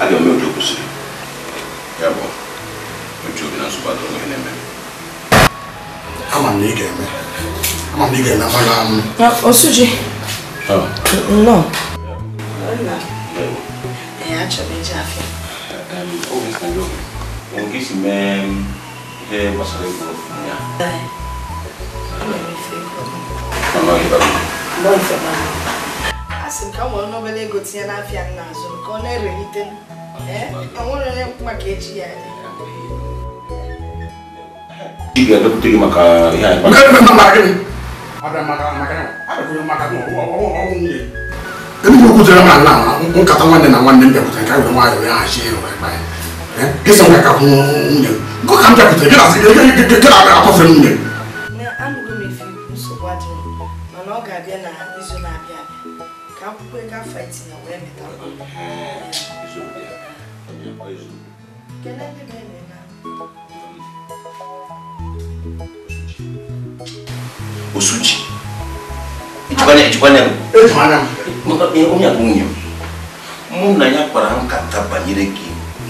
A ga-eme otu o kwesịrị. Ya bụ, otu obi na nsogbu adịrọ n'ihe na-eme. Ama m na ị ga-eme. Ama m na ị ga-eme mana m. Osuji. Nnọọ. Nna. Ee, achọrọ m ije afịa. Nke isi mee ihe gbasara ego ya. Asị m ka m were n'obere ego tinye n'afịa m na-azụ ka ọ na-erelite m. Enwere onye maka echi ya dị. Ị ga-edepụta gị maka ihe anyị Ebe okwu dịrị m na nkata nwanne na nwanne m bịakwutere ka were nwayọọ ya hazie ya were kpaa ya. Gị sị m ka hụ nwunye m. Nkụ ka m bịakwutere gị na-asị gị na-akpọfere nwunye m. Anụgo m ife ikwu nsogbu adịrọ mana ọ ga-abịa na izu na-abịa abịa ka akwụkwọ ego afọ itinye wee meta. Kelee ndị na-eme na Osuji. Ejikwa anya m. Onye a bụ nwunye m. Mụ na ya kpara nkata banyere gị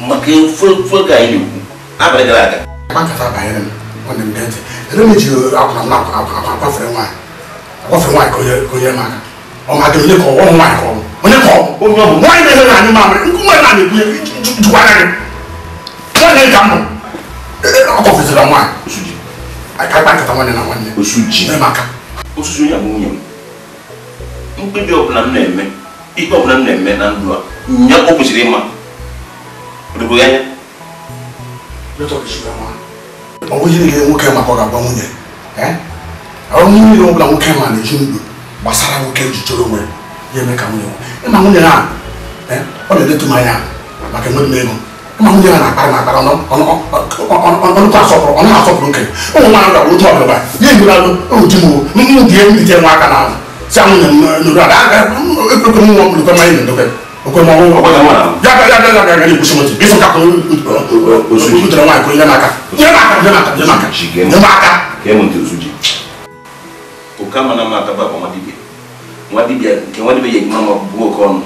maka ofe anyị na-ekwu abalị gara aga. Nkata banyere m nwanne m gee ntị. Ere m ji akwụna m akwafere nwaanyị. Akwafere nwaanyị ka onye m aka. Ọ ma gị onye ka ọ nwaanyị ka ọ bụ. Onye ka ọ bụ. Nwaanyị na-ere na anyị mamịrị. Nkụ nwaanyị na-ekwu jikwa anya gị. Nwaanyị ka m bụ. Ọ kwafezira nwaanyị. Osuji. Aka nkata nwanne na nwanne. Osuji. Nye m aka. Osuji onye a bụ nwunye m. Mkpebi ọbụla m na-eme, ikpe ọbụla m na-eme na ndụ a, nya o kwesịrị ịma. Ọ dịgo anya? Ọ bụghị niile nwoke maka ọ ga-agwa nwunye. Ọ nwunye ọbụla nwoke ma na-eji ndụ gbasara nwoke ji chọrọ onwe ya eme ka nwunye nwe. Ịma nwunye ha, ọ na-edetu m anya maka enweghị m ego. Ịma nwunye ha na-akpara m akpara ọnụkọ asọpụrụ, ọ na-asọpụrụ okenye. Ụmụ nwaanyị ga-abụ otu ọbụla ya enyere alụ oji m m dị emilite nwa aka n'azụ. Si nwunye m nụrụ ala ekwe m nwa m lụkwa mmanya na-edokwe. Okwe m ọnwụ ya ga ya ga ya ga na-ekwusi m ntị. Ịsị m ka kwuru nwaanyị ka onye m aka. Nye m aka, nye m aka, nye m aka. Nye m aka. Kee m ntị Osuji. Oke ama na ama ataba bụ nwa dibịa. Nwa dibịa nke nwa dibịa ya ejima ma bụ oke ọnụ.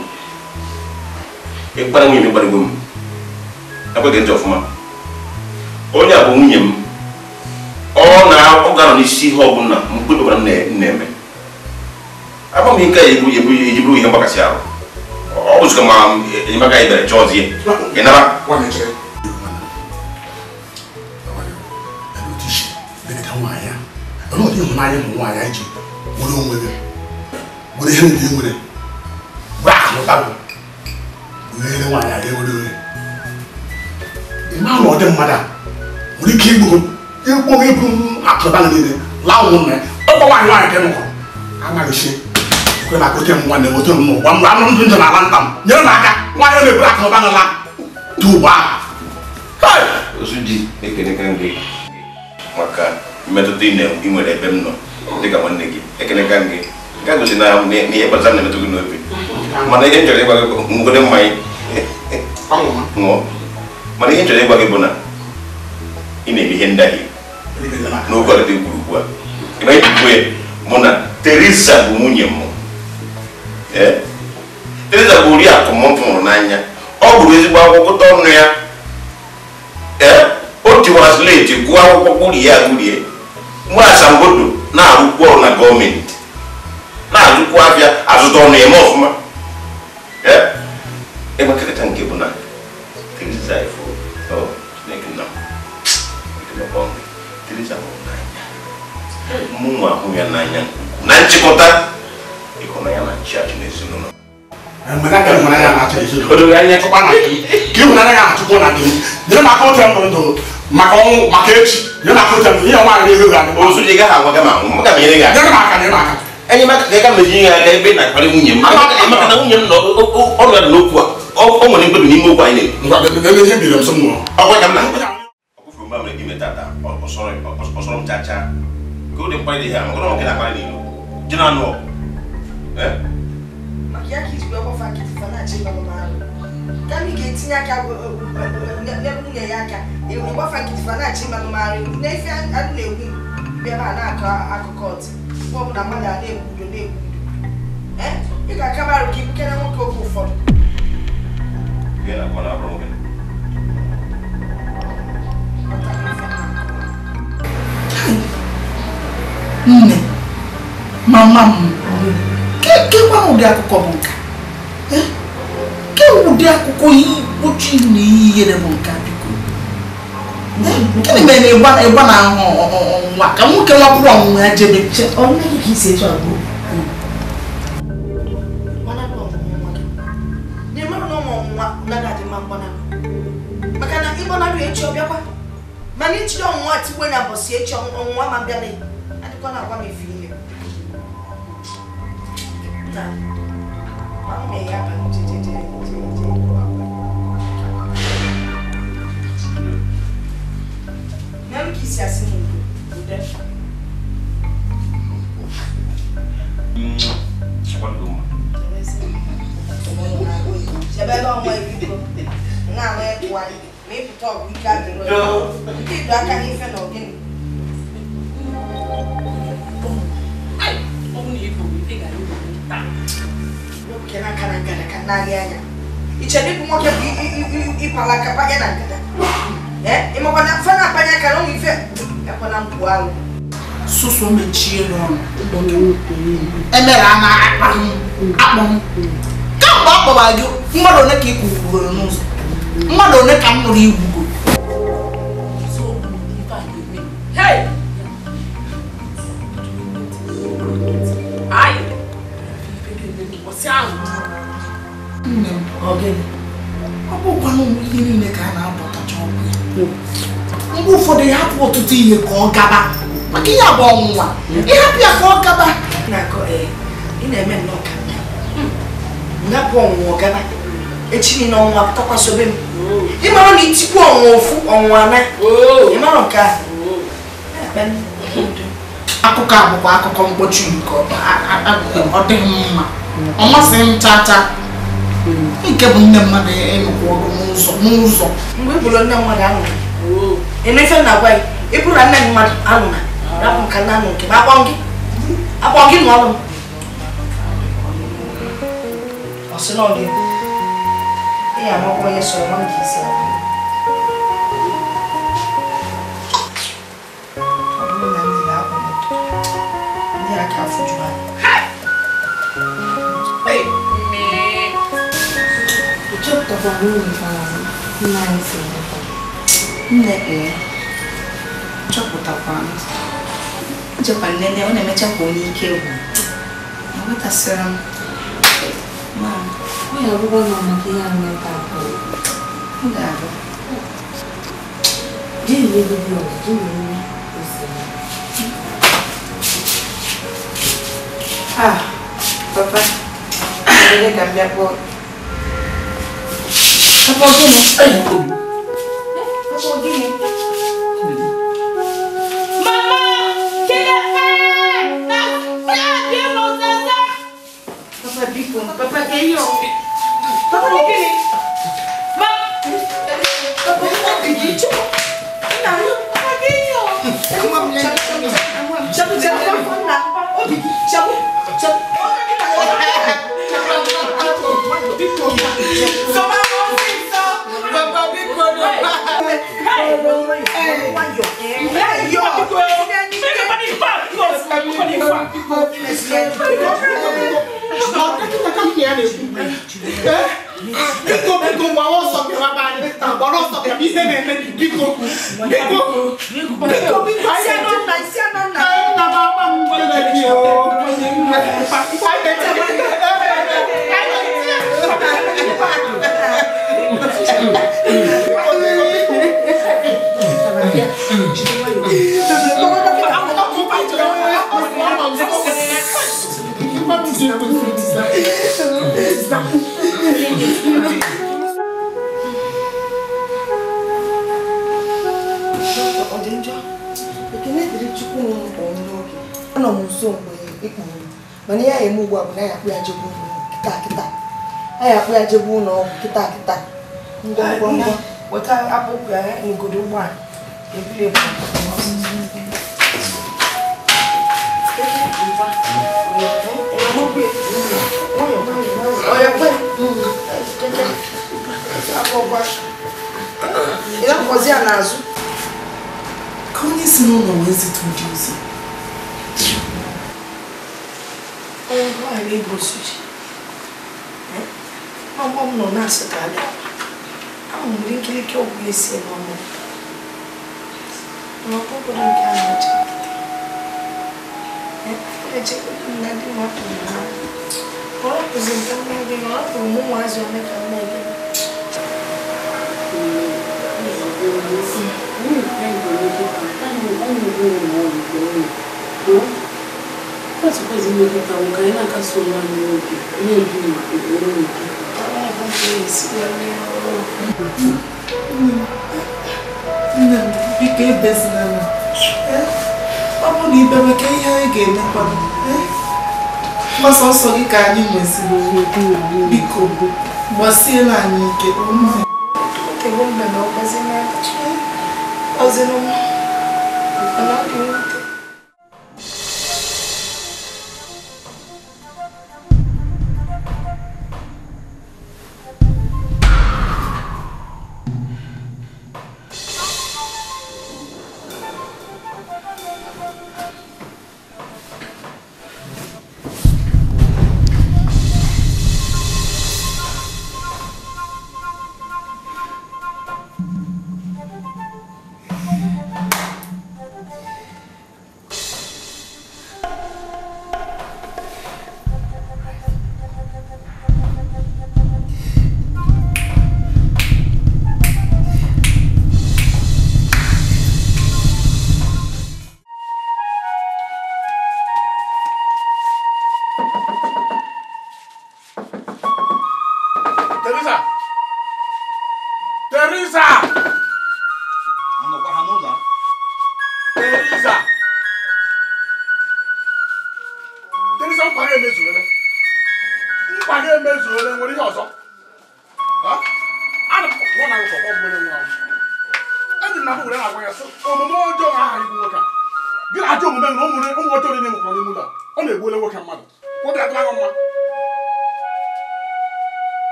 Ịkpara nwunye m ịkparịgo m. Ekweghị ntị ọfụma. Onye a bụ nwunye m. Ọ ga-anọ n'isi ihe ọbụla mkpebi ọbụla m na-eme. Agba m ike ya ejiburu ihe mgbakasị ahụ. Ọ bụzikwa ma enyemaka anyị bịara chọọ zie. Ị nara? Olee ụdị ịhụnanya ụmụ nwaanyị anyị ji were onwe gị were ihe ndị nwere were akụ ụba gị were nwaanyị a ewere onye ị ma na ọ dị mmadụ a nwere ike igbu igbu ibu akụ ụba gị niile laa ụmụnna ya ọkwa nwaanyị nwaanyị ka ị nụkọrọ amaghị si ekwe maka ote m nwanne m ote m n'ụwa m anụ ndụ ndụ n'ala nta m nyere m aka nwaanyị na-eburu akụ ụba gị laa dị ugbu ahụ. Osuji ekeneka gị maka mmetụta ị nwere ebe m nọ dịka nwanne gị ekeneka gị nke a gosi na ihe gbasara m na-emetụ gị n'obi mana ihe m chọrọ ịgwa gị bụ ngode mmanya ṅụọ mana ihe m chọrọ ịgwa gị bụ na ị na-eme ihe ndahie n'oge ọdịdị kwuru ugbu a ị ma ejikwu ya bụ na Teresa bụ nwunye m. Teresa bụ oriakụ m hụrụ n'anya. Ọ gụrụ ezigbo akwụkwọ gụta ọnụ ya. O tiwara slate gụọ akwụkwọ gụrie agụrie nwa asambodo na-arụkwu ọrụ na gọọmenti na-azụkwu afịa azụta ọnụ ya eme ọfụma. Ebe kacha nke bụ na Teresa ifo Chineke nna m Teresa hụrụ n'anya mụ nwa ahụ ya n'anya na nchịkọta ịhụnanya na nchi achị n'ezinụlọ. Ka ịhụnanya na-achịkwa na gị nyere m aka otu m ndụ maka ọnwụ maka echi nyere m aka otu m ihe nwaanyị na-ego gị adị Osuji gaghị agwa gị ma anwụ m ga enyere gị aka nyere m aka nyere m aka enyemaka ka meji ihe aka ebe na-akparị nwunye m maka na nwunye m nọ ọnọdụ n'okwu a ọ nwere mkpebi n'ime okwu anyị na-ekwu. Ihe biri m sọ m ṅụọ ọkwa ka m na ọkụfuru mba mere ime tata ọsọrọ m chacha ka ọ dị mkparị dị ihe a maka na nwoke na-akparị n'ilo ji na anụ ọgụ. Maka ya ka iji wee gbafa nkịtị fa na-achị ịgba m arụ. Kama ị ga-etinye aka nye nwunye ya aka ịgbafa nkịtị fa na-achị ịgba m arụ n'efe a na-ekwu bịa ebe a na-akọ akụkọ ọtị mgbe ọbụla mmadụ a na-ekwu udo na-ekwu udo. Ị ga-akaba arụ ka ibukere nwoke oge ụfọdụ. ụdị akụkọ bụ nka. Ke ụdị akụkọ ochi na ihere bụ nka biko. Gịnị mere na ịgba na ahụ ọnwụnwa ka nwoke nwapụrụ ọnwụnwa ya jebe? Ọ nne gị ka isi etu abụọ. Maka na ịgbanarị echi ọbịakwa mana ichiri ọnwụnwa tigwe na mbọsị echi ọnwụnwa ma bịa adịkwa na agwa m efe ime na ma ya ka isi asị m ude. Chebebe ọnwa ebiko na-ama ịkwụ anyị ma ịpụta ọgwụ ike adịrọ nke ịdọ aka n'ife na ogene. Nwoke n'aka na nkata ka na-arị anya. Iche na ịbụ nwoke bụ ịpala aka panye na nkata. Ịmakwa na fe na-apanye aka na ụmụ ife ekwana mpụ alụ. Susu mechie n'ọnụ. Emere a na-akpa m akpọ m. Kamgbe ọ kpọba gị mmadụ one ka ị kwukwuru n'ụzọ. Mmadụ one ka m nụrụ igwugo. Nne m, ọ bụkwanụ ihe niile ka a na-abọtacha ọgwụ ya. Mgbe ụfọdụ ịhapụ ọtụtụ ihe ka ọ gaba maka ihe abụ ọnwụnwa ịhapụ ya ka ọ gaba. Ị na-eme nnọọ ka nhapụ ọnwụnwa gaba echi niile ọnwụnwa pụtakwasobe m. Ịmara na itikwu ọnwụnwa ofu ọnwụnwa na ịmara nke a. Akụkọ a bụkwa akụkọ mkpọchi nke ọ dịghị mma. Ọ masịghị m chacha. Nke bụ nne mmadụ ịnụkwu ọgụ n'ụzọ n'ụzọ. Mgbe ị bụrụ nne mmadụ anụna. Emefe na-agwa gị, ị bụrụ nne mmadụ anụna, rapụ nka na anụ nke m akpọ gị. Akpọ gị n'ọrụ m. Ọ sị na ọ gị. Ị ga-amakwa onye sọrọ ma nke isi abụ. Ọ bụrụ na ndị na-akpọ n'ụtụtụ, ndị aka afọ juru anya. Nne ee, chọpụtakwa m. Nchekwa nne ọ na-emecha ka onye ike gwụ. Aghọtasịrị m. Ma, ọ ga-abụkwa na maka ihe ahụ na-ata ahụ. Ọ ga-abụ. Jee rie gị ọzọ, jee rie ose. Ah, papa, ebere ka m bịa kpọọ. Papa gịnị? Papa gịnị? Mama! Papa biko, papa ka ihe ọ. Papa gịnị? Mama! Papa gịnị? Nna m, papa gịnị ọ? Chabu, chabu, nna. Obi, chabu, chabu. Anọ m nso mgbe ị kpọrọ m, mana ihe anyị eme ugbu a bụ na anyị akpụ ya jebe ụlọ kịta kịta. Anyị akpụ ya jebe ụlọ ọgwụ kịta kịta. Ngwa ngwa ngwa. Weta akpụkpọ ya n'ogodo ụgbọala. Ebule ebu. Ị na-akwọzi ya n'azụ. Ka onye si n'ụlọ wee zite ụdị ozi. Ọgbọ m nọ na-asụ ka abịa. Ahụ m nwere nkirikiri ọgwụ esi n'ọnụ. Mana ọ bụrụ nke a na-eche. Echegodu m na di m hapụrụ m. Ọ hapụzi m ka m mee gịnị? Ọ hapụrụ m ụmụazị ole ka m mee gịnị? Nne m, biko ebezina m. Ọ bụ na ibebe ka ihe anyị ga-emekwa. Mgbasa ọsọ gị ka anyị nweziri. Biko, gbasiela anyị ike. Otego mbe na ọgbazi n'aka. Ọzinụ m. Mana ọ dị mwute.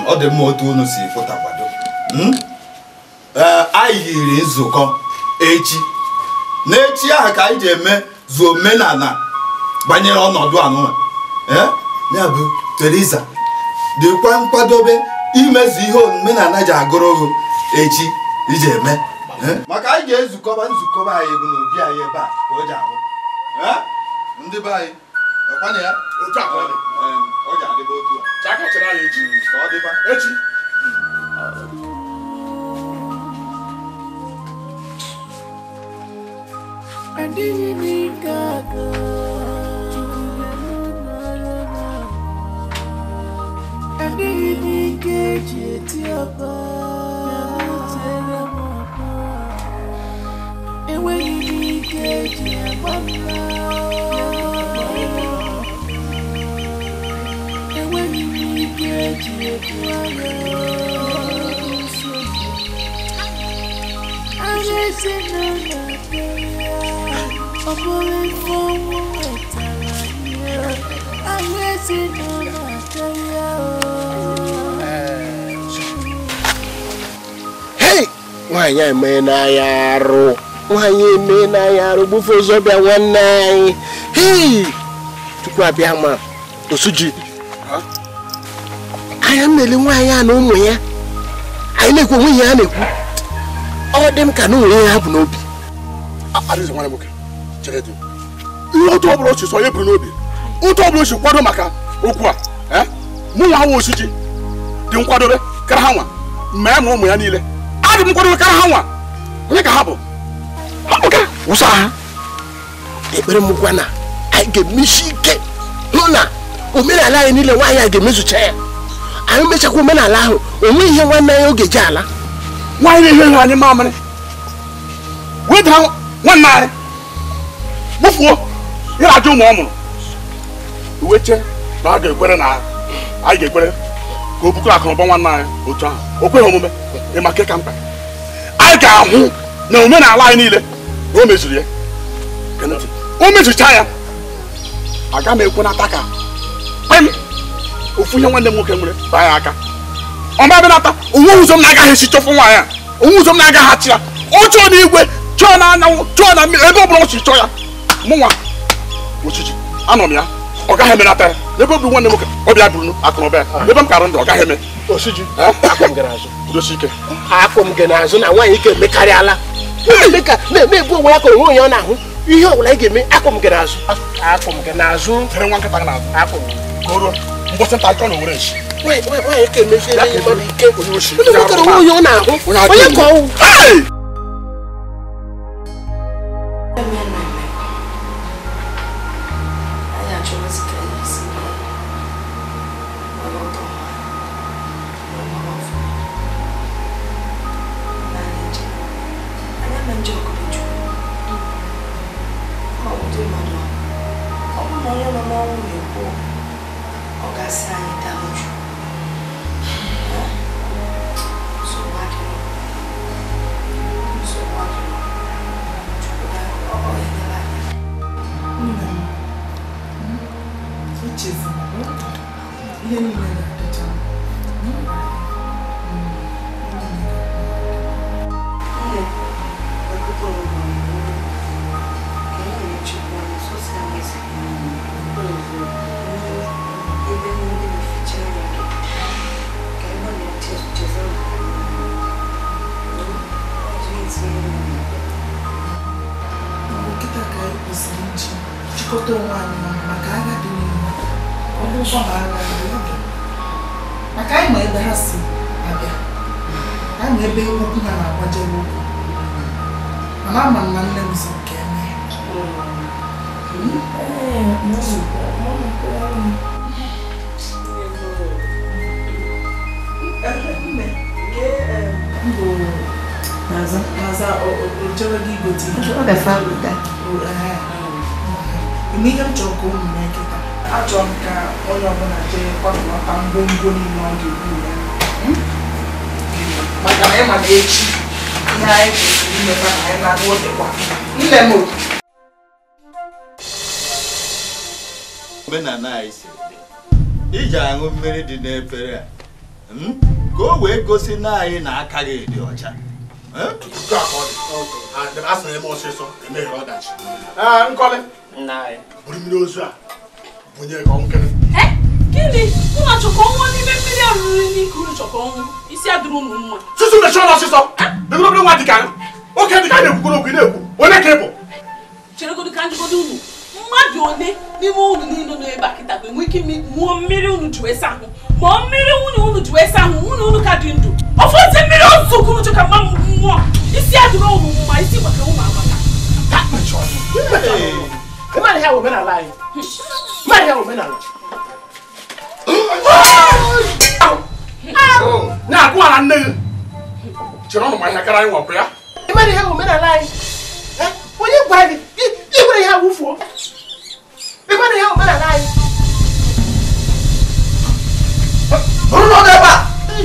Ọ dị mma otu unu si pụta kwado. Anyị yiri nzukọ echi. N'echi ahụ ka anyị ji eme zuo omenala banyere ọnọdụ anụnwa. Ya bụ Teresa dịkwa nkwadobe imezu ihe omenala ji agụrụ ohu echi iji eme. Maka anyị ga-ezukọba nzukọba anyị bụ n'obi anyị ebe a ka o ji ahụ. Ndị be anyị ọkwana ya otu a ọ ji adịba otu a. Echi. Adịghị m ike aka. Adịghị m ike eji eti ọkọ. Enweghị m ike eji agba mma. Enweghị m ike eji ebu agha. Agha ezinụlọ karịa, ọ bụrụ ife ọnwụ wetara ihe. Agha ezinụlọ karịa. Hey! Nwaanyị a emee n'anya arụ. Nwaanyị emee n'anya arụ gbufe ụzọ bịa nwanne anyị. Hey! Chukwu abịa ma Osuji. Anya m na-ele nwaanyị a na ụmụ ya. Anyị na-ekwu onwe ihe ha na-ekwu. Ọ dị m ka na onwe ha bụ n'obi. Ihe otu ọbụla osi sọ ya buru n'obi. Otu ọbụla osi kwado maka okwu a. Mụ nwa nwa Osuji dị nkwadobe kara ha nwa. Mee ma ụmụ ya niile. Adị m nkwadobe kara ha nwa. Onye ka ha bụ? Ha bụ ka wụsa ha. Ekpere m gwa na anyị ga-emesi ike hụ na omenala anyị niile nwaanyị a ga-emezucha ya. Anyị mechakwa omenala ahụ onwe ihe nwanne anyị oge ji ala. Nwaanyị na-ehe anyị mamịrị. Weda nwanne anyị. Gbufuo ya na-ajụ ụmụ ọ mụrụ. Uwe che na a ga-ekwere na anyị ga-ekwere ka o bukọrọ akụnụba nwanne anyị otu ahụ. O kweghị omume ịma nke ka mkpa. Anyị ga-ahụ na omenala anyị niile na o mezuru ya. O mezucha ya. Aga m ekwenata ka kpem ofu ihe nwanne m nwoke nwere baa ya aka. Ọ ma benata onwe ụzọ m na-agaghị esi chọfụ nwaanyị a. Onwe ụzọ m na-agaghị achị ya. Ọ chọọ n'igwe, chọọ na anyanwụ, chọọ na mmiri, ebe ọ bụla ọ si chọọ ya. Mụnwa Osuji Anọ m ya. Ọ gaghị emenata ya. Ebe obi nwanne m nwoke ọ bịa buru akụnụba ya. Ebe m karụ ndụ ọ gaghị eme. Osuji, akwụ m gị n'azụ. Udosi ike. Akwụ m gị n'azụ na nwaanyị ike emekarịala. Na-ebu onwe ya ka onwe onye ọ na-ahụ. Ihe ọbụla ị ga-eme, akwụ m gị n'azụ. Akwụ m gị n'azụ. Chere nwa nkịta gị n'azụ. Akwụ m. Ka o ruo mbọsị nta akọ na owere nshi. Nwaanyị ike emeziela ihe mmadụ ike. Onye oshi. Onye nwoke na onwe onye ọ na-ahụ. Onye ka ọwụ. Hey! Achọrọ m ka onye ọbụla jee kwakọta ngwongwo niile ọ ga-ebu ya maka na ịma na echi ihe anyị kwesịrị imekwa na anyị na-agụ dịkwa nne m. Omenala anyị siri dị iji aṅụ mmiri dị n'efere a ka o wee gosi na anyị na aka gị dị ọcha. Nkọlị buru mmiri ozu a bunye ka ọ nkele. Gịnị? Unu achọkọ ọnwụ n'ime mmiri a ruru n'ike unu chọkọ ọnwụ isi adịrị unu mma. Susu mechie ọnụ ọsịsọ. Degoro nwa dịka oke dịka na-ekwukwu okwu na-ekwu onye ka ị bụ? Cheregodo ka njụgodo unu mmadụ one n'ime unu niile nọ ebe a kịta ga-enwe ike ṅụọ mmiri unu ji wee saa ahụ ma ọ mmiri nwunye unu ji wee saa ahụ nwunye unu ka dị ndụ ọfọdụ mmiri ozu ka unu chọ ka mma mmụọ isi adịrị unu mma isi gbaka unu amaka. Na-agụ ala nne gị chere ọnụ ma ihe kara anyị nwakwa ya. Onye gwara gị iwere ihe awụfuo? Ịmara ihe omenala anyị? Bụrụ n'ọdụ ebe a!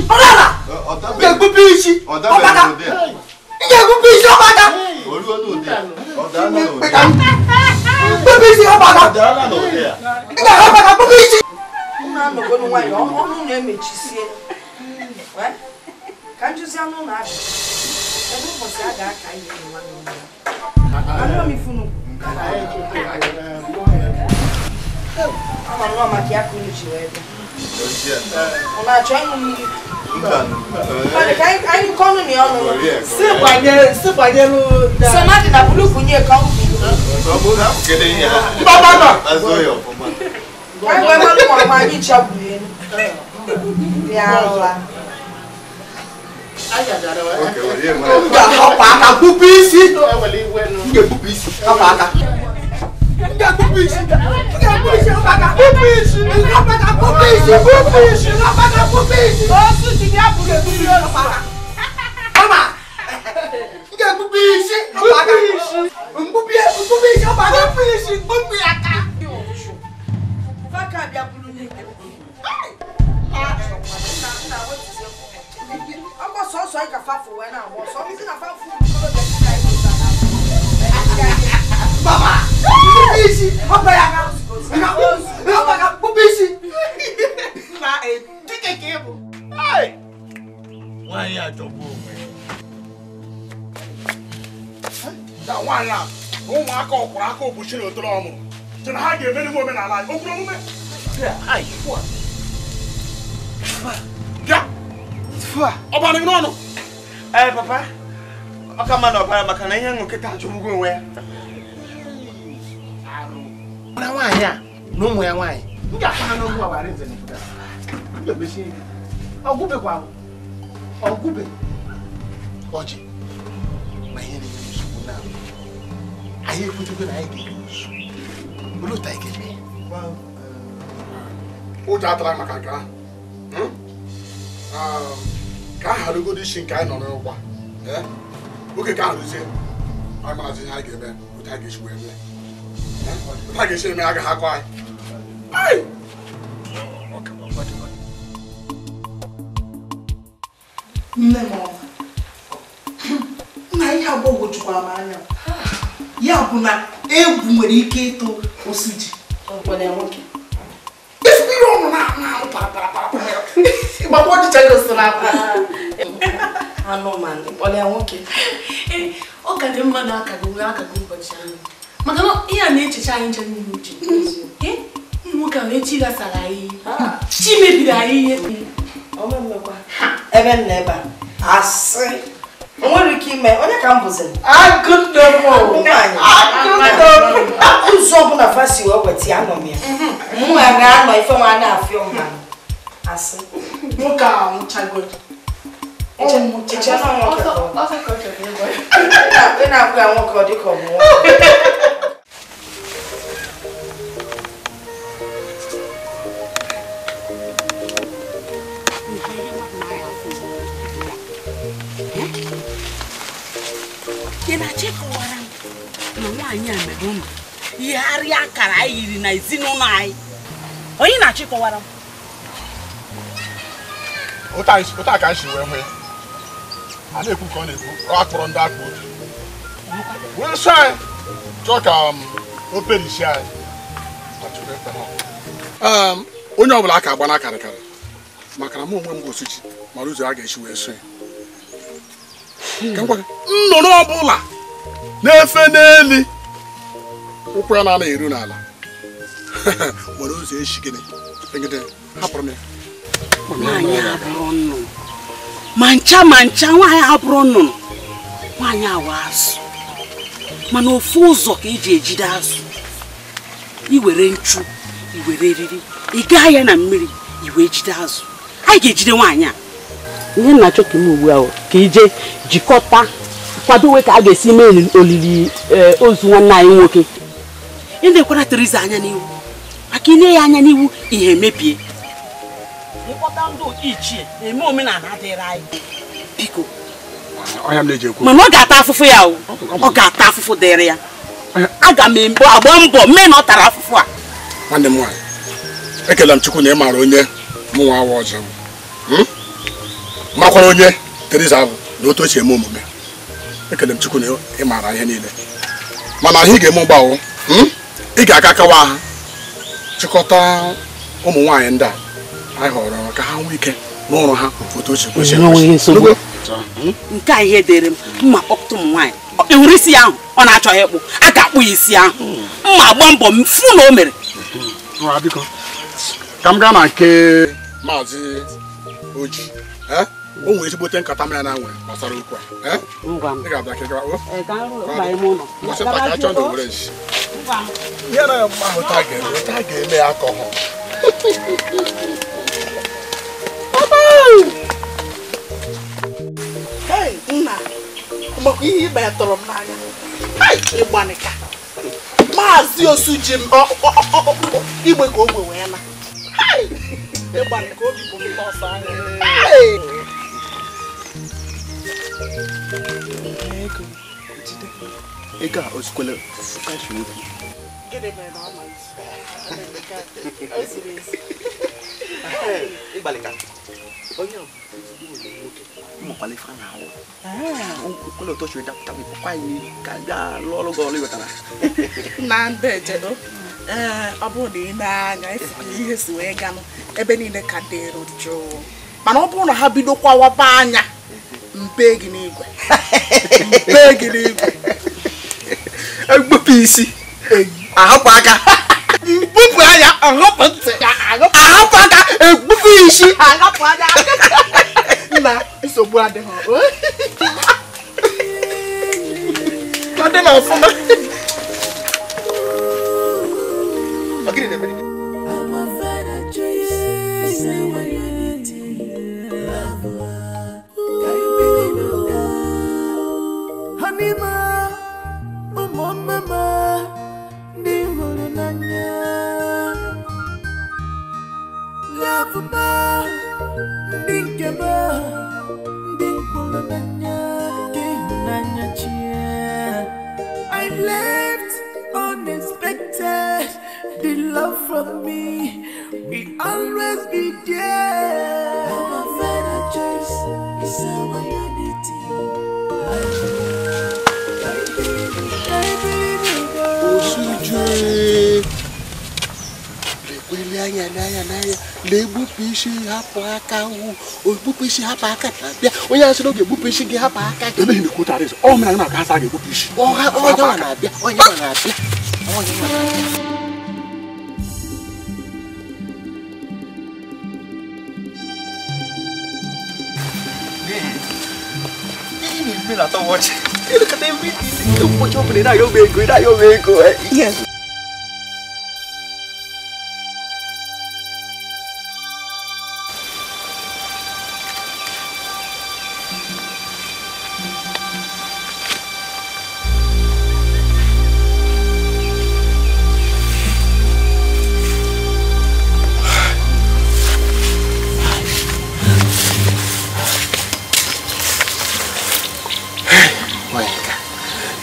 Bụrụ ala! M ga-egbupụ isi! Ọgbaka! M ga-egbupụ isi ọgbaka! Mkpebi isi ọgbaka! M ga-agbaka gbupụ isi! Unu anọgolu nwayọọ, ọnụ unu emechisie. Ka njụzi anụ ụlọ abịa. Kedu ụbọchị a ga-aka ihe nwanne m ya? Anụrụ m ifunu. Ama m nọ maka ya ka unu ji wee bịa. Unu achọ ịṅụ mmiri? Ka anyị kọọ ọnụ na ya ọnụ. Si gbanyere Sọma dị na bulu bunye ka ọ bụ. Mba mba mba. Ka anyị wee malụ ma ọma anyị chagburu elu. Bịa ala. M ga-ahapụ aka gbupụ isi. M ga-egbupụ isi. Hapụ aka. M ga-egbupụ isi. M ga-egbupụ isi. Hapụ aka. Gbupụ isi. Hapụ aka. Gbupụ isi. Gbupụ isi. Hapụ aka. Gbupụ isi. Osu ji bịa buru egbupụ isi. Mama. M ga-egbupụ isi. Hapụ aka. Mgbupụ isi. Hapụ aka. Gbupụ isi. Gbupụ aka. Faka bịa buru n'ike. Ọkọ sọsọ anyị ka fafụ wee na-agba ọsọ. Ọ bụzi na fafụ Mama! Gbupụ isi! Hapụ ya aka! Hapụ aka! Gbupụ isi! Nwaanyị achọgbu onwe ya. Na nwaanyị a na ụmụaka ọkwụrụ aka obuchi na otoro ọmụrụ. Chere ha ga-emeri nwe omenala anyị. O kwuru omume? Bịa. Ọ bara gị n'ọnụ? Ee, papa. Ọ ka mma na ọbara maka na ihe nkịta achọgbugo onwe ya. Na nwaanyị a na ụmụ ya nwaanyị m ga-akpa ha n'okwu agbara nze na pụta. M ga-emechi ihe. Ọgwụbekwa ọgwụbe ọjị ma ihe na-enye nsogbu na anyị ekwutekwe na anyị ga-eri ozu. Olee otu anyị ga-eme ya? Ụjọ atara maka nke ahụ. Ka a gharagodo isi nke anyị nọ n'ụgwa. Oge ka arụzie anyị marazi ihe anyị ga-eme, otu anyị ga-esi wee mee. Otu anyị ga-esi eme agaghị akọ anyị. Nne m ọma, nna ihe agbọghọ jukwara m anya. Ya bụ na egwu nwere ike ịtụ Osuji. Ezigbo ihe ọnụ na-ahụ parapara. Ịgbakwa ọchịcha gosiri akwa. Anụmanụ kpọrọ nwoke. Ọ ka dị mma na akago nwere akago ụbọchị ahụ. Maka na ihe a na-echecha anyị nche n'ime uche. Ụmụ nwoke a na-echi ghasara anyị. Chi mebiri anyị ihe. Ebe m na ebe a asị o nwere ike ime onye ka m bụziri ụzọ ọbụla fasi wee weta ya anọ m ya mụ ya ga-anọ ife nwa na-afịọ mma asị nwoke a nwụchago. Ị na-akpụ ya nwoke ọ dịka ọ bụ nwoke. Ị na-achọ ịkọwara m na nwaanyị a mere ụmụ yigharịa akara anyị yiri na ezinụlọ anyị. Onye na-achọ ịkọwara m? Otu a ka anyị si wee hụ ya. A na-ekwu ka ọ na-ekwu, ọ akpọrọ ndị akpa otu. Wee sị anyị chọọ ka o perisi anyị. Onye ọbụla aka agba n'akarịkarị maka na mụ onwe m Osuji mara ụzọ a ga-esi wee sị ya. Nnụnụ ọbụla na-efe n'elu ụkwụ ya na-anaghị eru n'ala nwere ụzọ esi gịnị hapụrụ m ya. Nwaanyị abụrụ nnụnụ ma ncha ma ncha, nwaanyị abụrụ nnụnụ, nwaanyị awa azụ. Mana ofu ụzọ ka eji ejide azụ, iwere nchu, iwere eriri, ị gaa ya na mmiri, iwee jide azụ. Anyị ga-ejide nwaanyị a. Ihe na-achọ ka ime ugbu a ka ije jikọta kwadowe ka a ga-esi mee olili ozu nwanne anyị nwoke. Ị na-ekwara Teresa anya n'ihu, maka ile ya anya n'ihu ihe emebie. Ịkpọta ndị ichie eme omenala adịrị anyị. Biko. Mana ọ ga-ata afụfụ ya o. Ọ ga-ata afụfụ dịrị ya. Aga m agba mbọ mee na ọ tara afụfụ a. Nwanne m nwaanyị, ekele m Chukwu na ị maara onye mụ nwa awa ọzọ. Makwara onye Teresa bụ na otu o si eme omume. Ekele m Chukwu na ị maara ihe niile. Mana ihe ị ga-eme mgbawo, ị ga-aka akawa ha chịkọta ụmụ nwaanyị ndị a anyị họrọ ka ha nwee ike n'ọrụ ha otu o si kwesị. Nke a ihe dịrị m mma kpọpụta ụmụ nwaanyị. Ị hụrụ isi ahụ ọ na-achọghị ịkpụ, a ga-akpụ ya isi ahụ. Mma agba mbọ m fụ na o mere. Biko ka m gaa na nke Maazị Oji. O nwere ezigbote nkata mmiri na nwere gbasara okwu a. Ị ga-abịa ka ị gawa. Ihe na mma ahụ taa ga-eme ya ka ọhụrụ. Nna, maka ihe ịgba ya tọrọ m n'anya. Ịgbanika. Maazị Osuji m igbe ka ogwe wee na. Ịgbanika obi bụ m ọsọ anya. Ego a ozukwele kashi okwu. Gịnị mere na ọ ma zuru ezi? Ịgbalịka onye ọ bụ ezigbo nwoke ụmụkwala ife a na-awụ okwele otu o siri dapụta bụ ịkpọkwa anyị ka bịa lụọ ọrụ gị ọrụ ịghọtara na ndị ejedo. Ee, ọ bụrụ na ị na-anya ịfụ ihe si wee ganụ ebe niile ka dịrị jụụ, mana ọ bụrụ na ha bido kwawaba anya mpe gị n'igwe mpe gị n'igwe egbupụ isi ahapụ aka. Mkpụpụ anya ahapụ ntị ahapụ aka egbupụ isi ahapụ anya. Nna nsogbu adịghị. Ọ dị na ọfụma. I left unexpected. The love from me will always be there. Our final choice is our unity. Legbupụ isi hapụ aka ogbupụ isi hapụ aka bịa onye asị na ọ ga-egbupụ isi gị hapụ aka gị. Eleghị na-ekwuta arịzị ọ mere na aka asa ga-egbupụ isi. Ọha onye nwa na-abịa onye nwa na-abịa onye nwa na-abịa. Yes.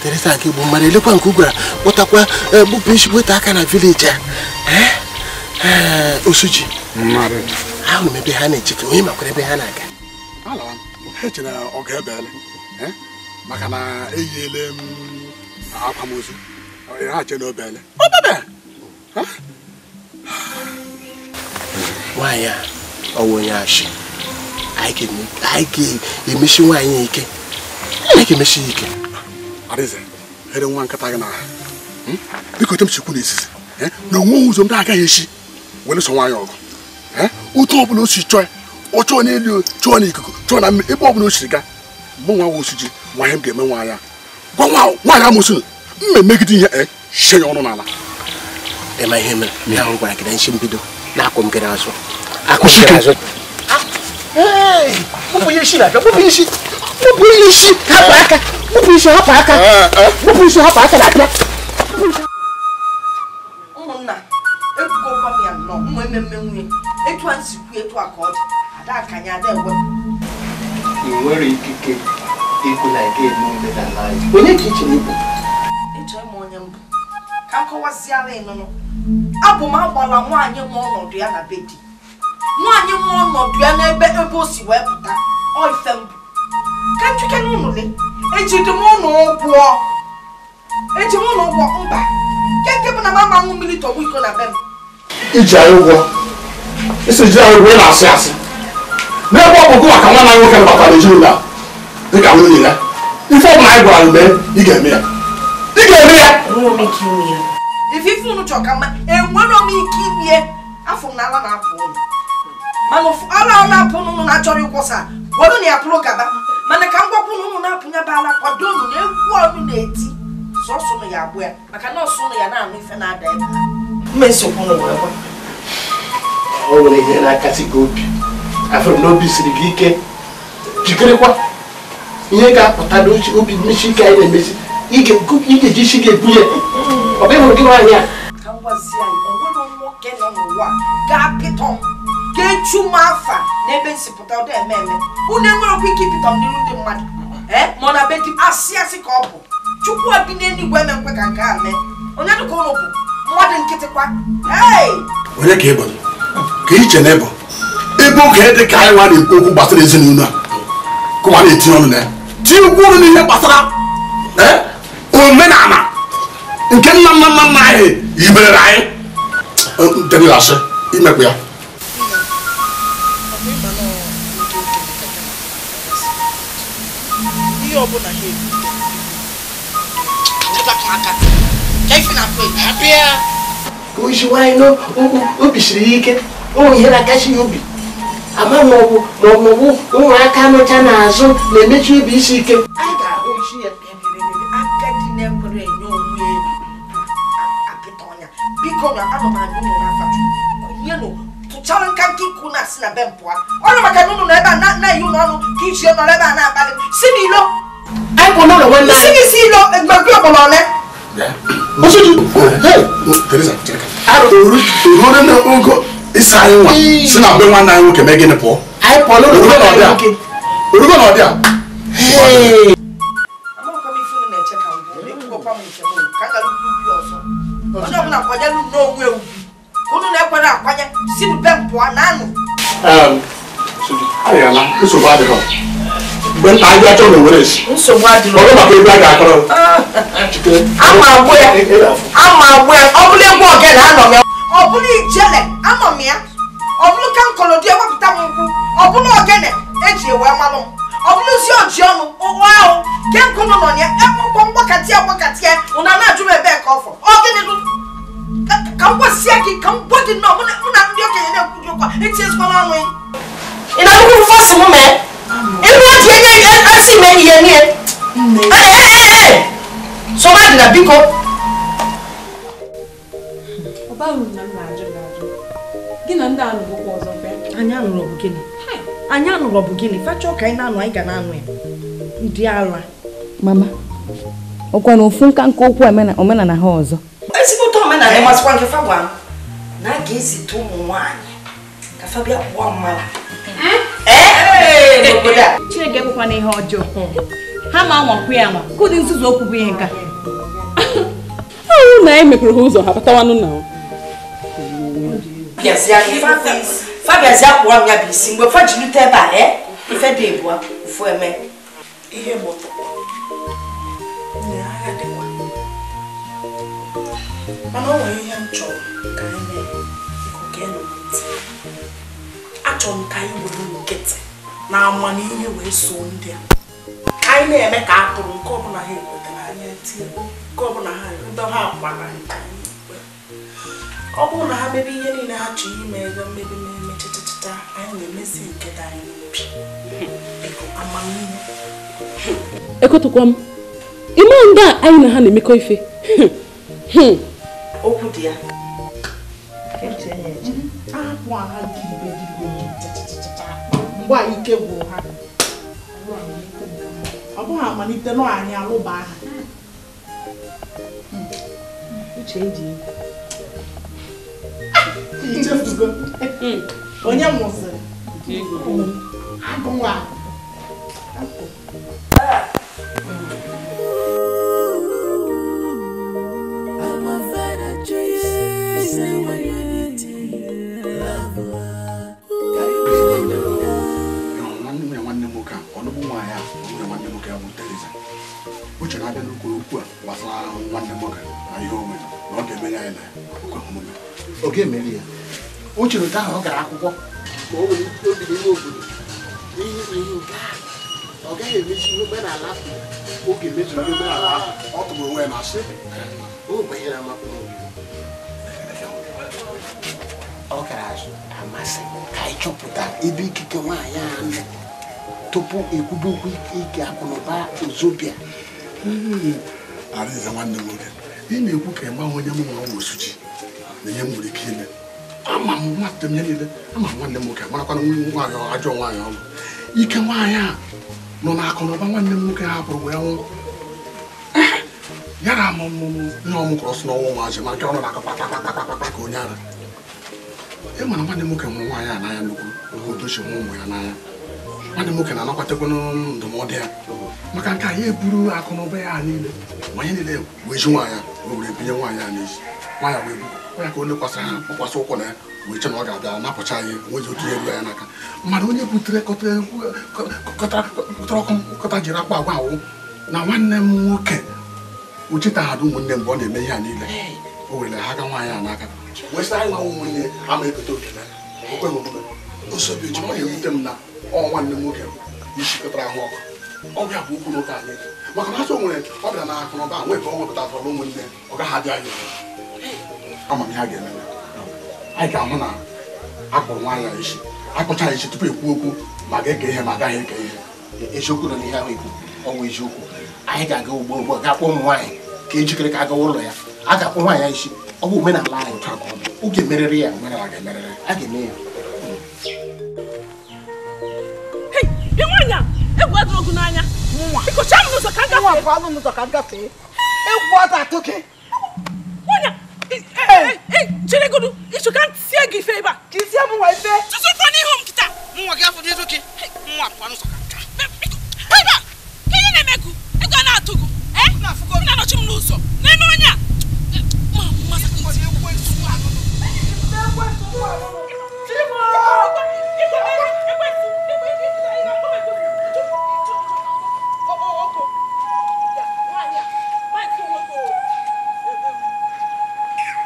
Teresa nke bụ mmadụ elekwa nke gwara kpọtakwa gbupụ isi weta aka na vileji a. Osuji ahụrụ m ebe ha na-echeta onye makwara ebe ha na-aga. Echere ọ ga-ebele maka na eyiele m akwamozu ha che na obele nwaanyị a ọwụ onye ashị. Anyị ga-emesi nwaanyị ike. Anyị ga-emesi ya ike. Arize, here nwa nkata gị na biko tem chikwu n'isisi na onwe ụzọ ndị agaghị esi were so nwaanyị ọgụ otu ọbụla o si chọọ ọ chọọ n'elu chọọ n'ikuku chọọ na mmiri ebe ọbụla o siri ga mụ nwa nwa Osuji nwa ihe m ga-eme nwaanyị a gwa nwaanyị amụsụ mma emegide ihe shie ya ọnụ n'ala. Ịma ihe mere ya ahụ gwara gị na nshi mbido na-akwụ m gị n'azụ akwụ m gị n'azụ. Gbupụ ya isi na-abịa gbupụ isi gbupụ isi hapụ aka gbupụ isi hapụ aka gbupụ isi hapụ aka na-abịa. Ụmụnna ekwukọkwa m ya nnọọ ụmụ ememme nwunye etu a nsikwu etu a ka ọ dị ada akanya ada ewepụ. Ị nwere ikike ikwu na ị ga-eme omenala anyị. Onye ka i chere ikwu? Ịchọ ịma onye mbụ ka m kọwaziara ịnụnụ. Abụ m agbala nwaanyị nwe ọnọdụ ya na be di nwaanyị nwe ọnọdụ ya n'ebe ebe o si wee pụta ọ ife mbụ ka njike n'ụlọ gị ejide m ụlọ ụgwọ eji m ụlọ ụgwọ mba nke nke bụ na mama ṅụ mmiri tọgbọ iko na be m. Iji anyị ụgwọ isi ji anyị ụgwọ ị na-asị asị n'ebe ọ bụ gụ maka nwa anyị nwoke batara ezinụlọ a dịka nwunye ya ife ọbụla anyị gwara mee ị ga-eme ya ị ga-eme ya. Enwere m ike ime ya ife ife unu chọrọ ka mma enwere m ike ime afọ m na ala na-apụ unu mana ala ọ na-apụ unu na-achọrọ ịkwụsa were na ya pụrụ gaba mana ka m gwakwa unu unu na-apụ ya bụ ala kwado unu na egwu ọnụ na-eti sọsọ unu ya agbụ ya maka na ọsọ unu ya na-anụ ife na-ada ebe a mma nsogbu unu wee gwa. O nwere ihe na-akasị gị obi afọ m n'obi siri gị ike jikerekwa ihe ga-apụta n'obi mmesi ike anyị na-emesi ị ga-eji isi gị ebu ya ọ bụ ịhụrụ gị nwaanyị a. Ka m gwazie anyị o nwere nwoke nọ n'ụwa ga-apịtọ m ga-echu m afa n'ebe nsipụta ọ dị eme eme unu enwerekwa ike ịpịtọ m n'iru ndị mmadụ ma ọ na be di asị asị ka ọ bụ Chukwu bi n'eluigwe eme nkwe ka nke a mee onye dịka ụlọ bụ mmadụ nkịtị kwa. Onye ka ị bụ ka iche na ịbụ ebe okenye dị ka anyị nwa na-ekwu okwu gbasara ezinụlọ a kụwa na-etinye ọnụ na ya tinye okwu ọnụ n'ihe gbasara omenala nke nna nna nna nna anyị yiberere anyị asị imekwa ya. Ka o jiwa anyị n'obi siri ya ike. O nwere ihe na-akasi ya obi. Ama ma ọ bụ ụmụaka nọcha n'azụ na-emechi obi isi ike. Anyị ga-ahụ isi ya. Agadi na-ekwere enye onwe apịta ọnya. Biko na anọ m anya ụmụ n'afa Chukwu. Kunyenụ tụchara nka nke ikwu na-asị na be m pụọ. Ọnụ maka na unu nọ ebe a na-eyi ụlọ ọnụ ka iji nọrọ ebe a na-akpali m. Si n'ilo. Anyị bụ n'ụlọ nwanne anyị. Si n'isi ilo mgbe ọbụla ole. Teresa, oruo na ogo ịsa anyị nwa si na be nwanne anyị nwoke mee gịnị pụọ? Anyị pụọ n'ụlọ nwanne anyị nwoke. Orugo na ọ dị a? Amakwa m ife unu na-eche ka m gwuo. Ekwugokwa m nke m ka m gara ubi ọzọ. Onye ọbụla kwanyere unu n'onwe ugwu. Ka unu na-ekwere akwanye si na be m pụọ na anụ. Ayala, nsogbu adịghị. Mgbe nta anyị achọ na owere esi. Nsogbu adịghị. Ọ bụ maka ebe a ga-akọrọ. Ama agbụ ya. Ama agbụ ya. Ọ bụrụ egwu ogene anọ m ya. Ọ bụrụ ijele anọ m ya. Ọ bụrụ ka nkọlọdị ewepụta m nkwụ. Ọ bụrụ ogene eji ewe malụ m. Ọ bụrụzi oji ọnụ ụwa ahụ ke nkụnụ nọ ya akwụkwọ mgbakatị agbakatị ya ụna na-ajụ m ebee ka ọ fọ. Ọ gịnị dụ? Ka m gwasie gị ka m gwa gị nnọọ mụ na ndị okenye na-ekwuji okwu a etinyezikwana ọnụ ya. Ị na-anụkwu fọsị m mee? Ịnụ oji enye asị mee ihe nie. Ee! Sọba dị na biko. Ọ baghị uru na m na-ajụ gị ajụ. Gị na ndị anụghịkwa ọzọ bịa. Anyị anụrụ bụ gịnị? Anyị anụrụ bụ gịnị? Fa chọọ ka anyị na-anụ anyị ga na-anụ ya. Ndị ala. Mama, ọkwa na ofu nka nka okwu omenala ha ọzọ. Ezigbote omenala ịmasịkwa nke fa gwa m na a ga-ezite ụmụ nwaanyị ka fa bịa kpụọ mmala. Ee, n'obodo a. Chineke ekwekwana ihe ọjọọ. Ha ma anwakwu ya anwa. Ka ụdị nzuzu okwu bụ ihe nka. Ọ na anyị mepere ha ụzọ ha batawanụ na Fabiazia kpụọ m ya bụ isi mgbe fa ji lute ebe a ife dị ebua ụfụ eme ihe gbọtọkwa agha dịkwa mana o nwere ihe m chọrọ ka anyị mee biko geenụ m ntị. Achọrọ m ka anyị were nkịtị na amamihe wee soo ndị a ka anyị na-eme ka atụrụ nke ọbụla ha ekwetara anyị etinye nke ọbụla ha ebe ha kwara anyị ka anyị ekwe. Ọ bụrụ na ha mebe ihe niile ha chọrọ ime ego mmebi na-eme chichichicha anyị na-emezi nke dị anyị n'obi. Biko amamihe. Ekotokwa m ime ndị a anyị na ha na-emekọ ife. Okwu dị ya. Ahapụ ha giribe chichichicha mgbe a ike gwụrụ ha. Ọ bụghị amalite nọ anyị alụba ha. Uche eji ichefugo. Onye mụsịrị agụnwa. Nwanne m nwoke a ọnụbụ nwaanyị a nwunye nwanne m nwoke ya bụ Teresa. Uche na-abịa n'okwu okwu a gbasara nwanne m nwoke na ihe o nwere na ọ ga-emenye anyị na okwe omume. Ọ ga-emeri ya. O chere otu ahụ ọ gara akwụkwọ ma o nwere obi n'ime obodo n'ihi ihe nke a ọ gaghị emechi ihe omenala ahụ. Ọ ga-emezu ihe omenala ahụ. Ọ tụgburu onwe ya na asị. O banyere amakwu n'obi. Ọ gara azụ amasị ka anyị chọpụta ebe ikike nwaanyị a nọ tupu ekwube okwu ike akụnụba Ozobia. Arize nwanne m nwoke, ị na-ekwu ka ịgbanwe onye m nwere ọnwụ osuji na ihe m nwere ike ime. Ama m nwata m ihe niile, ama m nwanne m nwoke marakwana nwaanyị ajọ nwaanyị ọrụ. Ike nwaanyị a nọ na akụnụba nwanne m nwoke hapụrụ wee nwụọ. Ya na amụmụ ihe ọmụkọrọ sị n'ọnwa ụmụazị maka ọnụ na-akọ kpakpakpakpakpa ka onye ara. Ị mara nwanne m nwoke hụrụ nwaanyị a n'anya nnukwu otu o si hụ ụmụ ya n'anya. Nwanne m nwoke na-anakwatakwanụ ndụmọdụ ya maka nke a ya eburu akụ na ụba ya niile ma ihe niile wee ji nwaanyị a wee were binye nwaanyị a n'isi. Nwaanyị wee bu ya ka o lekwasị ha kpọkwasị ụkwụ na ya wee che na ọ ga-abịa napụcha anyị onwezi otu ihe ruo ya n'aka. Mana onye butere kọtara ọkụ kọta jiri akpa agwa awụ na nwanne m nwoke uchetaghadị ụmụnne mgbe ọ na-eme ihe a niile o werele ha aka nwaanyị a n'aka wee sị anyị nwa ụmụnne ama ekote oke na okwe omume nsogbu eji ọ na-ewute m na ọ nwanne m nwoke isi kọtara ahụ ọkụ ọbịa bụ okwu n'ụka anyị maka na asọ nwere ọ bịara na akụ na ụba nwee ka ọ wepụta atọrọ ụmụnne ọ gaghị adị anyị. Ama m ihe a ga-eme. Anyị ga-ahụ na akpụrụ nwaanyị a isi. Akpụcha ya isi tupu ekwu okwu ma ga-eke ihe ma agaghị eke ihe. Eziokwu nọ n'ihe ahụ ekwu. Ọ bụ eziokwu. Anyị ga-aga ugbo ugbu a ga-akpọ ụmụ nwaanyị ka ejikere ka agawa ụlọ ya. A ga-akpọ nwaanyị ya isi. Ọ bụ omenala anyị. Oge meriri ya. Omenala ga-emerịrị. A ga-eme ya. Bịa nwaanyị a, egwu adịrọ gị n'anya. Biko chaa m n'ụzọ ka m gafee. Nwa pụọ n'ụzọ ka m gafee. Egwu ọ ga-atụ gị. Nwaanyị a, cheregodu, ịchọ ka m tie gị ife ebe a. Ka isi m nwa ife. Tutu pụọ n'ihu m kịta. Nwa gị afọ n'ihu gị. Nwa pụọ n'ụzọ ka m gaa. Ebe a, ka ihe na-eme gị? Egwu a na-atụ gị. Ị na-anọchi m n'ụzọ. N'elu onye a.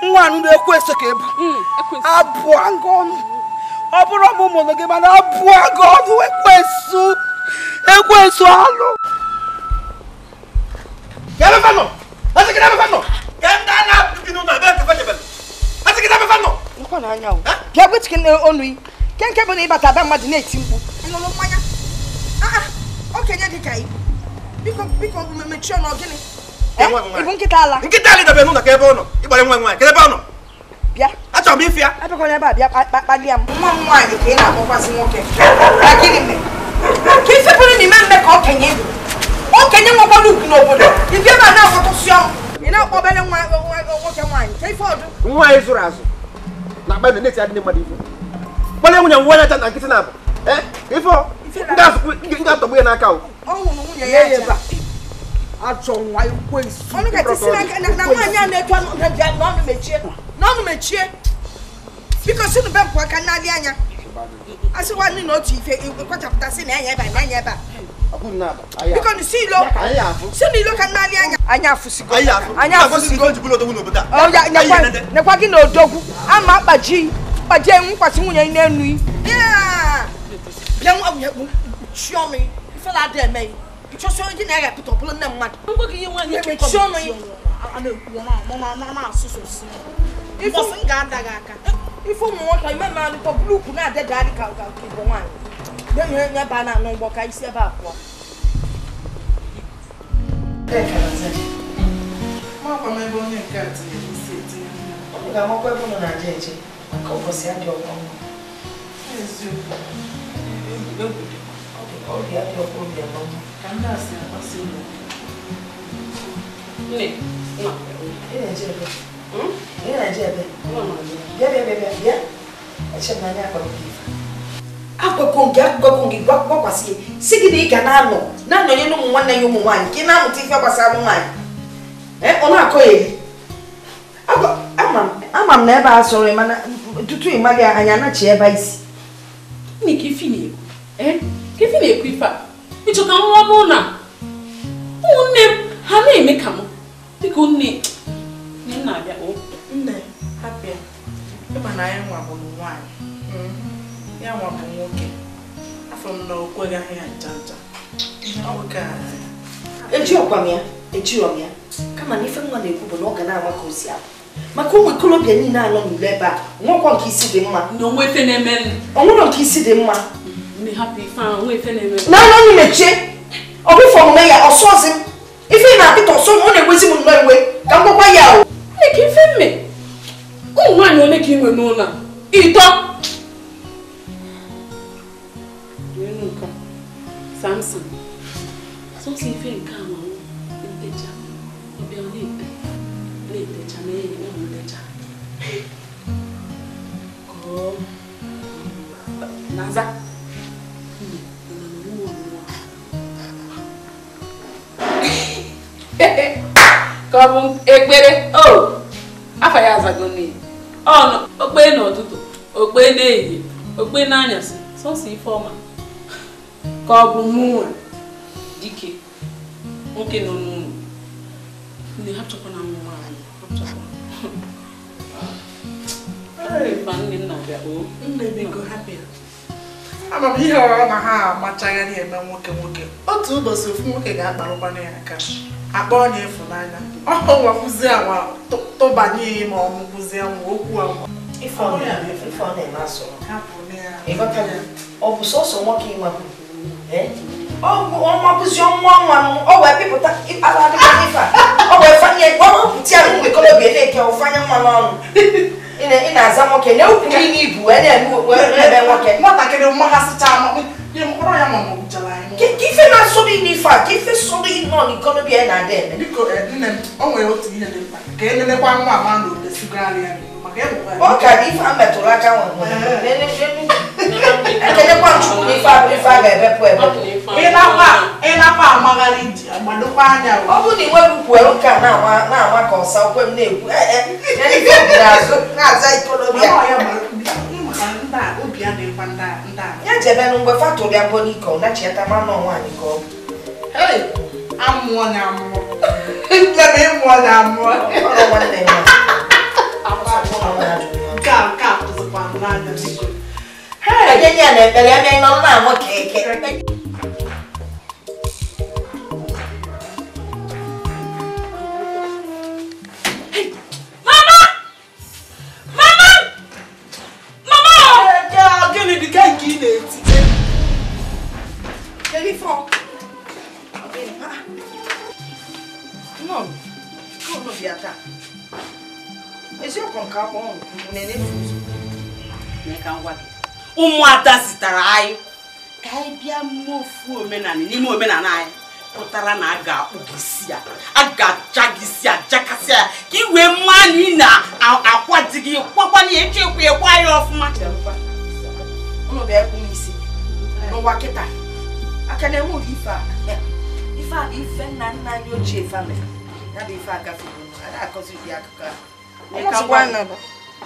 Nwa anụ na-ekwu eso ka ebu abụọ nga ọnụ ọ bụrụ ọmụ mụrụ gị mana abụọ nga ọnụ ekwesu ekwesu alụ. Bịa gwechi ọnụ yi ke nke bụ na ịbata be mmadụ na-eti mkpu ṅụrụ mmanya okenye dị ka ị biko biko mechie ọnụ gịnị? Ị bụ nkịta ala? Nkịta ala idebe n'ụlọ ka ebe ọ nọ. Ịgbara nwa nwaanyị, kedu ebe ọ nọ? Bịa. Achọrọ m ife ya. Abịakwana ebe a bịa kpalie m. Nwa m nwaanyị ka ị na-akpọkwasị nwoke. Na gịnị mere? Ka ife bụrụ na ime mme ka okenye bụ. Okenye nwekwara ugwu n'obodo. Ị bịa ebe a na-akpọtụsị ọnụ. Ị na-akpọ obere nwa nwoke nwaanyị. Ka ife ọdụ. Nwaanyị zụrụ azụ. Na akpa na-eti adị mmadụ ife. Kpọrọ nwunye m nwaanyị acha na nkịtị na-abụ. Ife ọ? M ga-atọgbu ya n'aka o. Ọ hụrụ nwunye ya ebe a. Ajọ nwa ekwensu. Ọnụ ga-eti na nwaanyị a na-etu ọnụ mechie. N'ọnụ mechie. Biko si n'ube mpụ aka n'alị anya. A sịkwa nne na otu ife ịkwachapụta sị na anya ebe a na anya ebe a. Biko nụ si ilo. Si n'ilo ka n'alị anya. Anya afụsigo. Anya afụsigo. Nekwa gị na odogwu. Ama akpaji kpaji nkwasị nwunye n'enu yi. Bịa nwa chi ọnụ yi. Ife na-adị eme yi. Ịchọsị onye gị na ya ga-apụta ọbụla nne mmadụ. Mechie ọnụ yi. Ife ụmụ nwoke ime mmadụ alụkọ bụrụ ukwu na-adịdadị ka ịbụ nwaanyị. Nye ebe a na-anụ ụgbọ ka isi ebe a pụọ. Makwa m ebe onye nke a tinyere isi etinye. Ọ ga-amakwa ebe ụnụ na-aja eje maka ụbọchị adị ọkwa mma. Eziokwu. Egwu dị. Obi adị ọkwa obi ama mma. Ka ndị a si agbasi ụlọ. Nne, nna. Ị na-eje ebe? Ị na-eje ebe? Bịa bịa bịa bịa. Eche m n'anya akpọrọ gị ife. Agwago gị gwakwasị si gị na ị ga na-anọ na-anọnye n'ụmụ nwanne ya ụmụ nwaanyị ka ị na-amụta ife gbasara nwaanyị. Ọ na-akọ ya eri. Ama m na ebe a sọrọ mana tutu ị maghị anya anachi ebe isi. Nne ka ifi na-ekwu. Ka ifi na-ekwu ife a. Ịchọ ka nwa n'ụlọ a. Ụmụnne m ha na-eme ka m. Biko nne nne m na-abịa o. Nne, hapụ ya. Ịma na anyị nwa bụ nwaanyị. Ya nwa bụ nwoke. Afọ m na o kweghị ya ncha ncha. Ihe nwoke a. Ejirọkwa m ya. Ejirọ m ya. Kama na ife nwa na-ekwu bụ na ọ ga na-ama ka o si apụ. Maka ụmụ ikolobịa niile anọ n'ụlọ ebe a, nwekwa nke isi dị mma. Na onwe ife na-eme. Onwere nke isi dị mma. Nne hapụ ife ahụ, onwe ife na-eme. Na anọ mechie. Ọ bụ ife omume ya, ọsọ ọzị m. Ife ị na-apịta ọsọ m, ọ na-ewezi m nnọọ iwe. Ka m gwakwa ya o. Nne ka ife mme. Ụmụ nwaanyị ole ka ị nwe n'ụlọ a? Ịtọ. N'elu nke a, Samson. Sọsọ ife nke a ma ntecha. Ọbịa ọ na-ete. Na-etecha na-enye m ntecha. Kọọ. Naza. Ka ọ bụ ekpere o afa ya azago n'iyi ọnụ okpe n'ụtụtụ okpe n'ehihie okpe n'anyasị sọsọ ife ọma ka ọ bụ mụnwa dike nwoke nọ n'ụlọ nne ha chọkwa na nwa anyị ha chọkwa nne m na-abịa o nne biko hapụ ya. Ama m ihe ọrọ na ha amachagharị eme nwoke nwoke. Otu ụbọchị ofu nwoke ga-akparụkwana ya aka. Akpọ onye ịfụnanya. Ọ nwakwụzi anwa tụbanye ihe ma ọ mụkwụzi anwa okwu anwa. Ife ọ na-eme asụrụ. Ọ bụ sọsọ nwoke ịmapụ. Ọ mapụzi ọnwa nwa ọ wee pịpụta ala adịghị ife a. Ọ wee fanye ọpụta ya mgbe kolobia na-eke ụfanye nwa n'ọnụ. Ị na-aza nwoke na-ekwu niile ibu wee na-eme nwoke. Nwatakịrị mmaghasịcha ka ife na-asọrọ ime ife a ka ife sọrọ ịnọ n'ikolobia na-adị eme. Biko nne m, o nwere otu ihe dị mkpa ka enenekwa nwa ama na obesigara ya. Ọ ka dị ife a metụrụ aka nwere ekelekwa Chukwu na ife a bụ ife a ga-ebepụ ebepụ. Ịnakwa amagharị iji agbadokwa anya. Ọ bụrụ na ị nweghị ukwu ụka na-ama ka ọsa okwe m na-ekwu ife azụ na-aza ikolobia. Ya jebenụ mgbe fatụrụ ya mbọ n'ike ọ nachiata ma nọ nwaanyị ka ọ bụ. Amụọ ya amụọ. Nne m ịmụọ ya amụọ. Ọrụ nwanne ya. Mama! Mama! Mama! Ụmụada zitere anyị ka anyị bịa mee ofu omenala n'ime omenala anyị pụtara na a ga-akpụ gị isi ya, a ga-aja gị isi ajakasị ya ka ị wee maa na ị na-akwa di gị kwakwana ya echekwa ekwa ya ọfụma. Ụnụ bịa ịkpụ m isi n'ụwa kịta aka na-enwe ụdị ife a ife a bụ ife nna nna anyị ochie famịlị ya bụ ife a gafere a na-akọzi ụdị akụkọ a.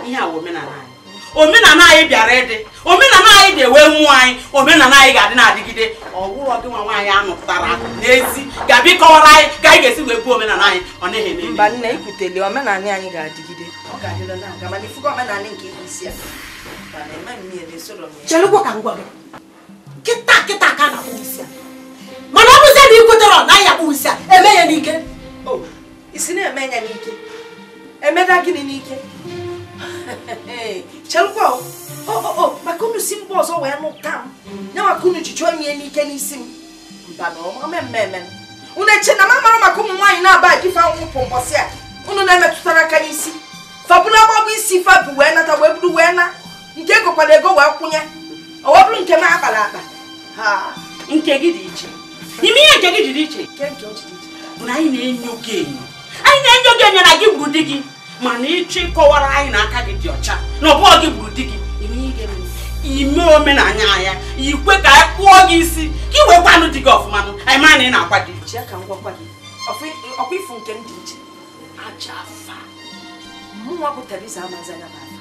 Ihe a bụ omenala anyị. Omenala anyị bịara ịdị, omenala anyị ga-ewe mmụọ anyị, omenala anyị ga-adị na-adịgide. Ọ wụrọ gị nwa nwaanyị anụtara n'ezi ga-abịa ịkọwara anyị ka anyị ga-esi wee buo omenala anyị, ọ naghị eme. Mba nne, ikwutele omenala anyị ga-adịgide, ọ ga-adịla na-aga, mana ifugo omenala nke ịkpụ isi a chelụkwa ka m gwa gị kịta kịta ka a na-akpụ isi a, mana ọ bụzie na ikwetara na anyị akpụ isi a eme ya n'ike. Isi na-eme ya n'ike, emeda gịnị n'ike? Chelụkwa o maka unu si mba ọzọ wee nụta m ya maka unu ji chọọ ime n'ike n'isi m. Mba na ọma mmemme unu eche na m amara maka ụmụ nwaanyị na-aba ife anwụpụ mbọsị a unu na-emetụtara aka n'isi fabụrụ agbabụ isi fabụ wee nata wee buru wee na nke egokwara ego wee kwụnye ọ wee bụrụ nke m akpara akpa. Nke gị dị iche, ime ihe nke gị dị iche bụ na anyị na-enyo gị enyo, anyị na-enyo gị enyo na gị gburu di gị, mana ịchọ ịkọwara anyị na aka gị dị ọcha na ọ bụghị gị gburu di gị. Ime omenala ya ikwe ka anyị kpụọ gị isi ka ị wee kwanụ di gị ọfụma, anyị mara na ị na-akwa di. Ọkwa ifu nke m dị iche aja afa mụnwa bụ Teresa amazi anya bụ afa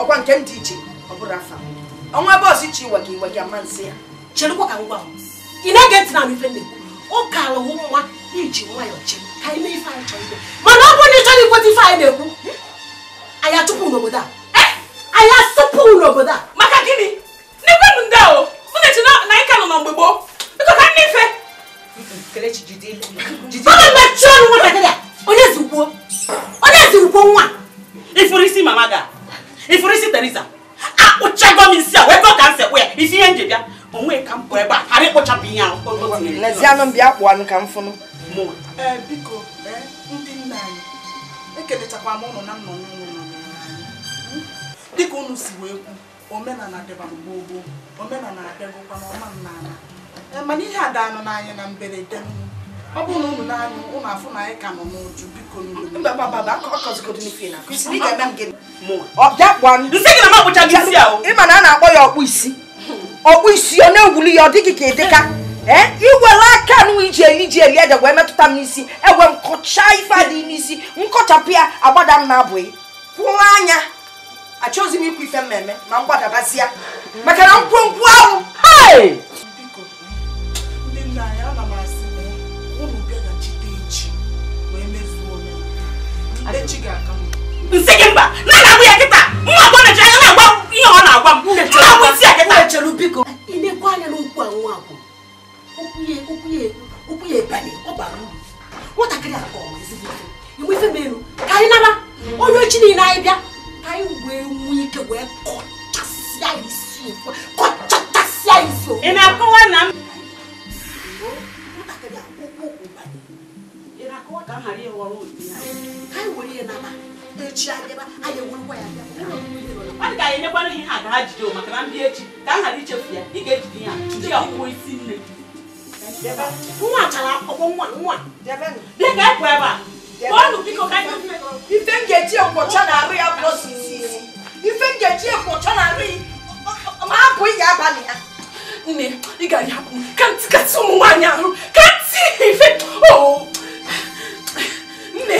ọkwa nke m dị iche ọ bụrụ afa ọnwa ebe ọzọ iche iwe gị iwe gị ama nsị ya. Chelụkwa ka m gwa m, ị na-ege ntị na ife na-ekwu ụka alụwụ nwa iji nwayọọ chere ka anyị mee ife anyị chọrọ ime, mana ọ bụrụ na ị chọrọ ikweta ife anyị na-ekwu anyị achụpụ n'obodo a, anyị asụpụ n'obodo a. Maka gịnị? N'ekwenụ ndị ahụ mụ na-eche na anyị ka nọ na mgbe gboo. Biko ka nne ife ọ mechie ọnụ nwatakịrị a, onye zikwuo onye zikwuo nwa ifuru isi mama ga ifuru isi Teresa akpụchago m isi a wee kọ ka m sekpụ ya isi ihe nje bịa onwe ka m pụọ ebe a ghara ịkpụchapụ ihe ahụ. Lezianụ m bịa kpụọ anụ ka m fụnụ. Biko ndị nna anyị ekelechakwa m ụnụ na nnọnye ụnụ nọnyere anyị dịka ụnụ si wee kwu omenala dịbara gboo gboo, omenala abịagokwa n'ọma nnana, mana ihe adanụ n'anya na mberede ọ bụrụ na ụnụ na-anyụ ụnụ afụ na anyị ka nọ n'ụjụ. Biko ịma na a na-akpọ ya ọkpụ isi, ọkpụ isi ọ na-ewuli ya ọ dịghị ka ịdịka iwere aka nụ iji eli ji eli aja wee metụta m n'isi ewe m kọchaa ife adịghị n'isi nkọchapụ ya agbada m na-abụghị kwụrụ anya achọghịzi m ikwu ife mmemme ma m gbadabazịa maka na nkwonkwo ahụ. Biko ndị nna anyị ana m asị unu bịaghachite echi wee mezuo omenala echi ga-aka mma. Nsị gị mba na na-agwa ya kịta nwa agbọghọ na-eche anya na-agwa ihe ọ na-agwa m na-agwa isi ya kịta. Chere biko ilekwa anya n'okwu a nwa akwụ okwu ya ebanye ọ bara uru. Nwatakịrị a anyị bịa ka anyị wee nwee ike wee kọchasịa isi ofu kọchachasịa isi ofu. Ị na-akọwa na m nwatakịrị a okwu okwu banye. Ị na-akọwa ka m ghara ịghọrọ ụdị ya. Ka anyị were ihe naba echi abịaba anyị ewerekwa ya bịa. Ọ dị ka anyị enyekwana ihe a ka ha jide o maka na ndị echi ka m ghara ichefu ya ị ga-ejide ihe a jide ya kwụọ isi nne. Nwa chara ọkwọ nwa nwa. Bịa ka anyị pụọ ebe a. Pụọnụ biko ka anyị Ife m ga-eji nkwọcha na-arụ ya bụrụ isi isi. Ife m ga-eji nkwọcha na-arụ ya ma hapụ ị ga-abalị ya. Nne, ị gara hapụ m ka ntị kasị ụmụ nwaanyị ahụ ka ntị ife o nne.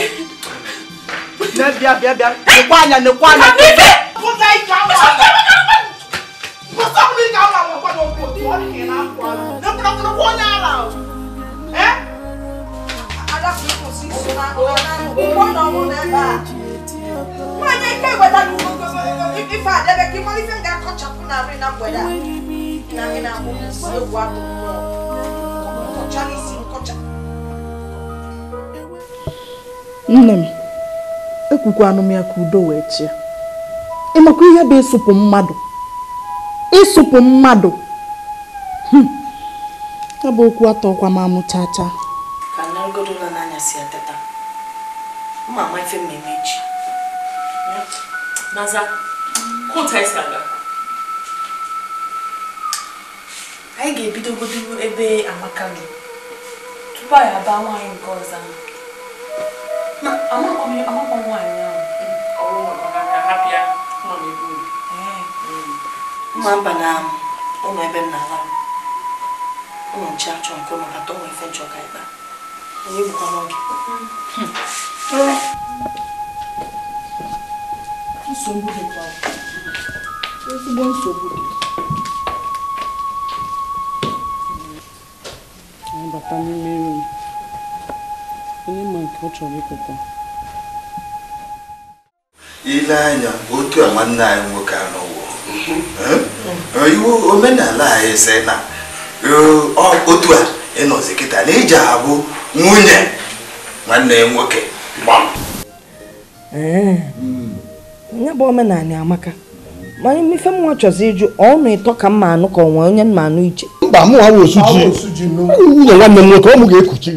Nne bịa bịa bịa nekwa anya nekwa anya. Ife! Pụta ike ahụ. Pụta ike ahụ ahụ kwado okwu otu ọ dị ka ị na-apụ ala. Nekwụrụ onye ala ahụ. Eh? Ada kwụsị iso na ụgbọ na ọnwụ na ebe a. Nwaanyị ike wetara ife adebe ka ịmara ife m ga-akọchapụ na nri na mgbede a. Na gị na-akpụ m isi egwu atụ mmụọ. Nkọcha n'isi nkọcha. Nne m, ekwukwanụ m ya ka udo wee chịa. Ị makwa ihe bụ ịsụpụ mmadụ? Ịsụpụ mmadụ. Ya bụ okwu atọkwa m amụ chaa chaa. Ka nnagodo ụlọ n'anyasị ya teta. Mma ama ife mmemme echi. Naza, kụta isi aga. Anyị ga-ebidogodu ebe Amaka nọ tupu anyị aba nwaanyị nke ọzọ ahụ. Ma amakwa nwaanyị ahụ. Mma mba na ụlọ ebe m na-ala. Ụlọ nche achọ nke ụlọ bata ụmụ ife nchọ ka ịkpa. Onye bụkwa n'oge. Nsogbu dịkwa. Ezigbo nsogbu dị. Anyị bata n'ime rum. Onye ma nke ọ chọrọ ịkụkọ. Ile anya otu a nwanne anyị nwoke anọwo. Iwu omenala anyị sị na otu a ịnọzi kịta na iji abụ nwunye nwanne ya nwoke gbam. Ya bụ omenala amaka. Ma ife mwa chọzi ịjụ ọnụ ịtọ ka mma anụ ka onwe onye mma anụ iche. Mba, mụ awụ osu ji. Nwunye nwanne m nwoke ọ mụ ga-ekuchi.